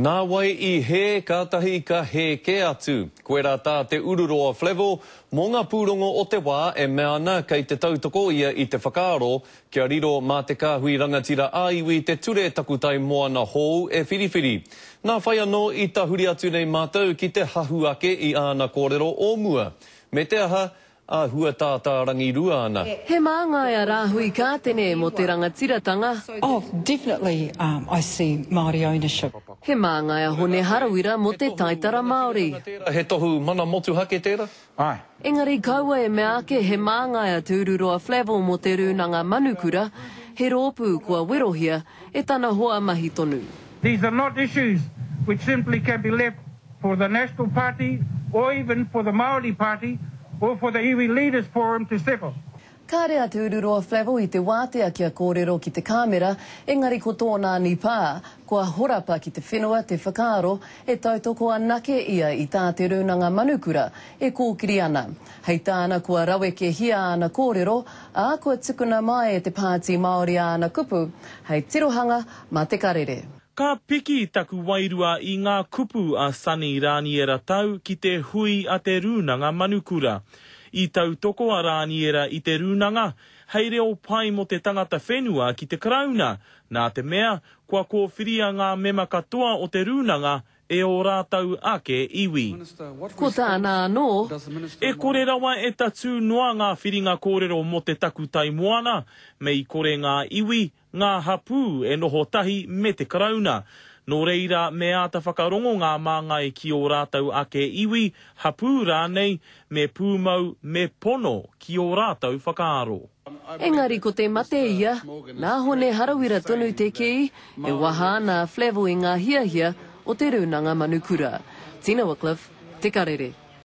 Nā wai i hē, kātahi ka hē kē atu. Koirā tā Te Ururoa Flavell mō ngā pūrongo o te wā e mea ana kei te tautoko ia i te whakaaro kia riro mā te kāhui rangatira ā-iwi te ture takutai moana hou e whiriwhiri. Nā whai anō i tahuri atu nei mātou ki te hahu ake i āna kōrero o mua. Me te aha, Āhua tātārangi-rua ana. He māngai a Rāhui Kātene mō te rangatiratanga. Oh, definitely I see Māori ownership. He māngai a Hone Harawira mō te taitara Māori. He tohu mana motuhake tērā? Āe. Engari kaua e mea ake he māngai a Te Ururoa Flavell mō Te Rūnanga Manukura, he rōpū kua werohia e tana hoa mahi tonu. These are not issues which simply can be left for the National Party or even for the Māori Party or for the Iwi Leaders Forum to settle. Kāre a Te Ururoa Flavell i te wātea kia kōrero ki te kāmera, engari ko tōna anipā, kua horapa ki te whenua te whakaaro e tautoko anake ia i tā Te Rūnanga Manukura e kōkiri ana. Hei tāna kua rawekehia āna kōrero, ā, kua tukuna mai e te Pāti Māori āna kupu hei tirohanga mā te karere. Ka piki taku wairua i ngā kupu a Sonny Raniera Tau ki te hui a te Rūnanga Manukura. I tautoko a Raniera i te Rūnanga, hei reo pai mō te tangata whenua ki te Karauna, nā te mea, kua kōwhiria ngā mema katoa o te Rūnanga e ō rātou ake iwi. Ko tāna anō. E kore rawa e tatū noa ngā whiringa kōrero mō te takutai moana, me i kore ngā iwi, ngā hapū e noho tahi me te Karauna. Nō reira, me āta whakarongo ngā māngai ki ō rātou ake iwi, hapū rānei, me pūmau, me pono ki ō rātou whakaaro. Engari ko te mate ia, nā Hone Harawira tonu te kī, e waha ana a Flavell i ngā hiahia o te Rūnanga Manukura. Tina Wickliffe, Te Karere.